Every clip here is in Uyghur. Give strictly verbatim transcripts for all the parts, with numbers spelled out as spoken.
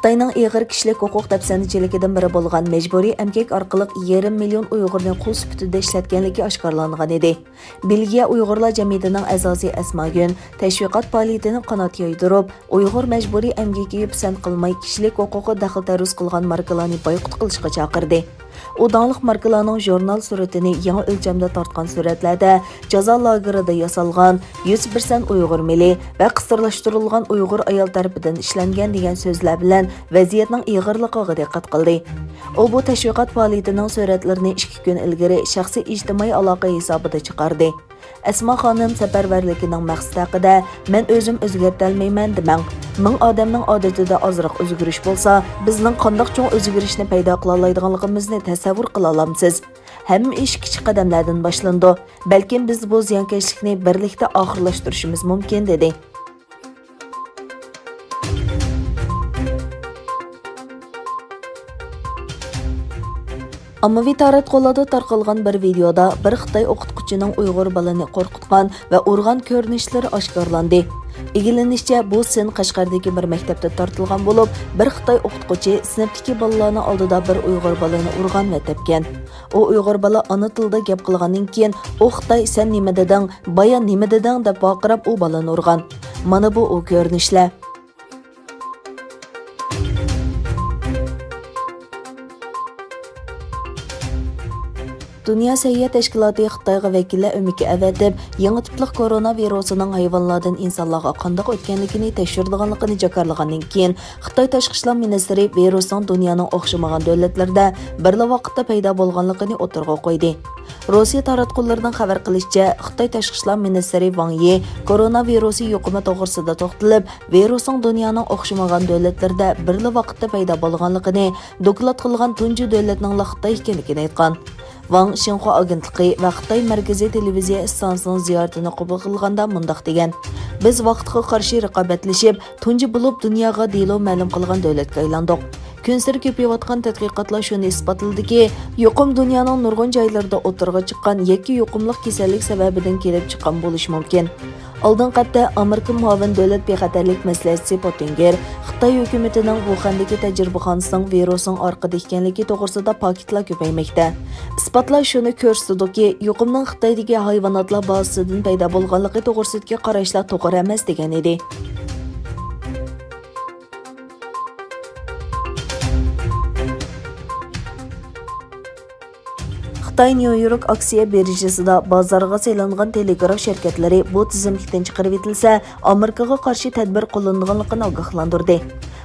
خىتاينىڭ ئېغىر كىشىلىك ھوقۇق دەپسەندىچىلىكىدىن بىرى بولغان مەجبۇرىي ئەمگەك ئارقىلىق يېرىم مىليون ئۇيغۇرنى قۇل سۈپىتىدە ئىشلەتكەنلىكى ئاشكارىلانغان ئىدى. بېلگىيە ئۇيغۇرلار جەمئىيىتىنىڭ ئەزاسى ئەسماگۈل تەشۋىقات پائالىيىتىنى قانات يايدۇرۇپ، ئۇيغۇر مەجبۇرىي ئەمگىكىگە پىسەنت قىلماي، كىشىلىك ھوقۇققا دەخلى-تەرۇز قىلغان ماركىلارنى بايقۇت قىلىشقا چاقىردى. ئۇ داڭلىق ماركىلارنىڭ ژۇرنال سۈرىتىنى يېڭى ئۆلچەمدە تارتقان سۈرەتلەردە جازا لاگېرىدا ياسالغان، يۈز پىرسەنت ئۇيغۇر مېلى ۋە قىستۇرلاشتۇرۇلغان ئۇيغۇر ئايال تەرىپىدىن ئىشلەنگەن دېگەن سۆزلەر بىلەن ۋەزىيەتنىڭ ئېغىرلىقىغا دىققەت قىلدى. ئۇ بۇ تەشۋىقات پائالىيىتىنىڭ سۈرەتلىرىنى ئىككى كۈن ئىلگىرى شەخسىي ئىجتىمائىي ئالاقە ھېسابىدا چىقاردى. ئەسما خانىم سەپەرۋەرلىكىنىڭ مەقسىتى ھەققىدە، مەن ئۆزۈم ئۆزگەرتەلمەيمەن دېمەڭ. مىڭ ئادەمنىڭ ئادىتىدە ئازراق ئۆزگىرىش بولسا، بىزنىڭ قانداق چوڭ ئۆزگىرىشنى پەيدا قىلالايدىغانلىقىمىزنى تەسەۋۋۇر قىلالامسىز؟ ھەممە ئىش كىچىك قەدەملەردىن باشلىنىدۇ. بەلكىم بىز بۇ زىيانكەشلىكنى بىرلىكتە ئاخىرلاشتۇرۇشىمىز مۇمكىن، دېدى. ئاممىۋى تاراتقۇلاردا تارقالغان بىر ۋىدېئودا بىر خىتاي ئوقۇتقۇچىنىڭ ئۇيغۇر بالىنى قورقۇتقان ۋە ئۇرغان كۆرۈنۈشلىرى ئاشكارىلاندى. ئىگىلىنىشىچە، بۇ سىن قەشقەردىكى بىر مەكتەپتە تارتىلغان بولۇپ، بىر خىتاي ئوقۇتقۇچى سىنىپتىكى بالىلارنىڭ ئالدىدا بىر ئۇيغۇر بالىنى ئۇرغان ۋە تەپكەن. ئۇ ئۇيغۇر بالا ئانا تىلدا گەپ قىلغاندىن كېيىن، ئۇ خىتاي، «سەن نېمە دېدىڭ؟ بايا نېمە دېدىڭ؟» دەپ ۋارقىراپ، ئۇ بالىنى ئۇرغان. مانا بۇ ئۇ كۆرۈنۈشلەر. دۇنيا سەھىيە تەشكىلاتى خىتايغا ۋەكىللەر ئۆمىكى ئەۋەتىپ، يېڭى تىپلىق كورونا ۋىرۇسىنىڭ ھايۋانلاردىن ئىنسانلارغا قانداق ئۆتكەنلىكىنى تەكشۈرىدىغانلىقىنى جاكارلىغاندىن كېيىن، خىتاي تاشقى ئىشلار مىنىستىرى ۋىرۇسنىڭ دۇنيانىڭ ئوخشىمىغان دۆلەتلىرىدە بىرلا ۋاقىتتا پەيدا بولغانلىقىنى ئوتتۇرىغا قويدى. روسىيە تاراتقۇلىرىنىڭ خەۋەر قىلىشىچە، خىتاي تاشقى ئىشلار مىنىستىرى ۋاڭ يى كورونا ۋىرۇسى يۇقۇمى توغرىسىدا توختىلىپ، ۋىرۇسنىڭ دۇنيانىڭ ئوخشىمىغان دۆلەتلىرىدە بىرلا ۋاقىتتا پەيدا بولغانلىقىنى دوكلات قىلغان تۇنجى دۆلەتنىڭلا خىتاي ئىكەنلىكىنى ئېيتقان. ۋاڭ شىنخۇا ئاگېنتلىقى ۋە خىتاي مەركىزىي تېلېۋىزىيە ئىستانسىسىنىڭ زىيارىتىنى قوبۇل قىلغاندا مۇنداق دېگەن: «بىز ۋاقىتقا قارشى رىقابەتلىشىپ، تۇنجى بولۇپ دۇنياغا دېلو مەلۇم قىلغان دۆلەتكە ئايلاندۇق. كۈنسېرى كۆپىيىۋاتقان تەتقىقاتلار شۇنى ئىسپاتلىدىكى، يۇقۇم دۇنيانىڭ نۇرغۇن جايلىرىدا ئوتتۇرىغا چىققان يەككە يۇقۇملۇق كېسەللىك سەۋەبىدىن كېلىپ چىققان بولۇشى مۇمكىن.» ئالدىنقى ھەپتە ئامېرىكا مۇئاۋىن دۆلەت بىخەتەرلىك مەسلىھەتچىسى پوتىنگېر خىتاي ھۆكۈمىتىنىڭ ۋۇخەندىكى تەجرىبىخانىسىنىڭ ۋىرۇسنىڭ ئارقىدا ئىكەنلىكى توغرىسىدا پاكىتلار كۆپەيمەكتە. ئىسپاتلار شۇنى كۆرسىتىدۇكى، يۇقۇمنىڭ خىتايدىكى ھايۋاناتلار بازىسىدىن پەيدا بولغانلىقى توغرىسىدىكى قاراشلار توغرا ئەمەس، دېگەن ئىدى. خىتاي نيۇ يورك ئاكسىيە بىرژىسىدا بازارغا سېلىنغان تېلېگراف شىركەتلىرى بۇ تىزىملىكتىن چىقىرىۋېتىلسە، ئامېرىكىغا قارشى تەدبىر قوللىنىدىغانلىقىنى ئاگاھلاندۇردى.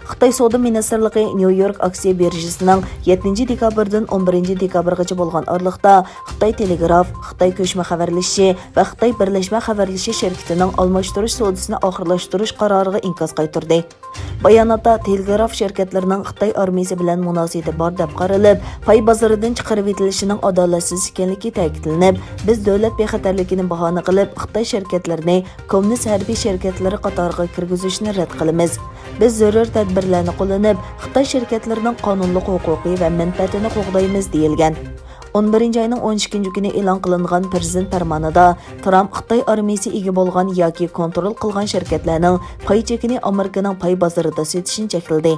خىتاي سودا مىنىستىرلىقى نيۇ يورك ئاكسىيە بىرژىسىنىڭ يەتتىنچى دېكابىردىن ئون بىرىنچى دېكابىرغىچە بولغان ئارىلىقتا خىتاي تېلېگراف، خىتاي كۆچمە خەۋەرلىشىشى ۋە خىتاي بىرلەشمە خەۋەرلىشىش شىركىتىنىڭ ئالماشتۇرۇش سودىسىنى ئاخىرلاشتۇرۇش قارارىغا ئىنكاس قايتۇردى. باياناتتا تېلېگراف شىركەتلىرىنىڭ خىتاي ئارمىيىسى بىلەن مۇناسىۋىتى بار دەپ قارىلىپ، پاي بازىرىدىن چىقىرىۋېتىلىشىنىڭ ئادالەتسىز ئىكەنلىكى تەكىتلىنىپ، بىز دۆلەت بىخەتەرلىكىنى باھانە قىلىپ، خىتاي شىركەتلىرىنى كوممۇنىست ھەربىي شىركەتلىرى قاتارىغا كىرگۈزۈشنى رەت قىلىمىز. بىز زۆرۈر تەدبىرلەرنى قوللىنىپ، خىتاي شىركەتلىرىنىڭ قانۇنلۇق ھوقۇقى ۋە مەنپەئەتىنى قوغدايمىز، دېيىلگەن. ئون بىرىنچى ئاينىڭ ئون ئىككىنچى كۈنى ئېلان قىلىنغان پىرېزىدېنت پەرمانىدا، ترامپ خىتاي ئارمىيىسى ئىگە بولغان ياكى كونترول قىلغان شىركەتلەرنىڭ پاي چېكىنى ئامېرىكىنىڭ پاي بازىرىدا سېتىشنى چەكلىدى.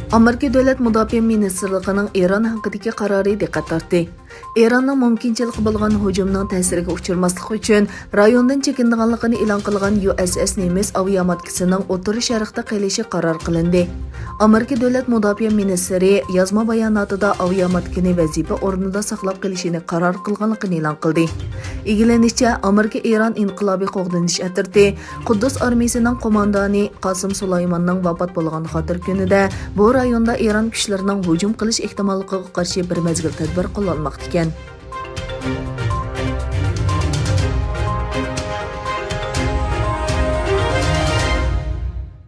ئامېرىكا دۆلەت مۇداپىئە مىنىستىرلىقىنىڭ ئىران ھەققىدىكى قارارى دىققەت تارتتى. ئىراننىڭ مۇمكىنچىلىكى بولغان ھۇجۇمنىڭ تەسىرىگە ئۇچرىماسلىقى ئۈچۈن، رايوندىن چېكىنىدىغانلىقىنى ئېلان قىلغان يۇ ئەس ئەس نېمىس ئاۋىئاماتكىسىنىڭ ئوتتۇرا شەرقتە قېلىشى قارار قىلىندى. ئامېرىكا دۆلەت مۇداپىئە مىنىستىرى يازما باياناتىدا ئاۋىئاماتكىنى ۋەزىپە ئورنىدا ساقلاپ قېلىشىنى قارار قىلغانلىقىنى ئېلان قىلدى. ئىگىلىنىشىچە، ئامېرىكا ئىران ئىنقىلابىي قوغدىنىش ئەترىتى قۇددۇس ئارمىيىسىنىڭ قوماندانى قاسىم سۇلايماننىڭ ۋاپات بولغان خاتىرە كۈنىدە بۇ رايوندا ئىران كۈچلىرىنىڭ ھۇجۇم قىلىش ئېھتىماللىقىغا قارشى بىر مەزگىل تەدبىر قوللانماقتا ئىكەن.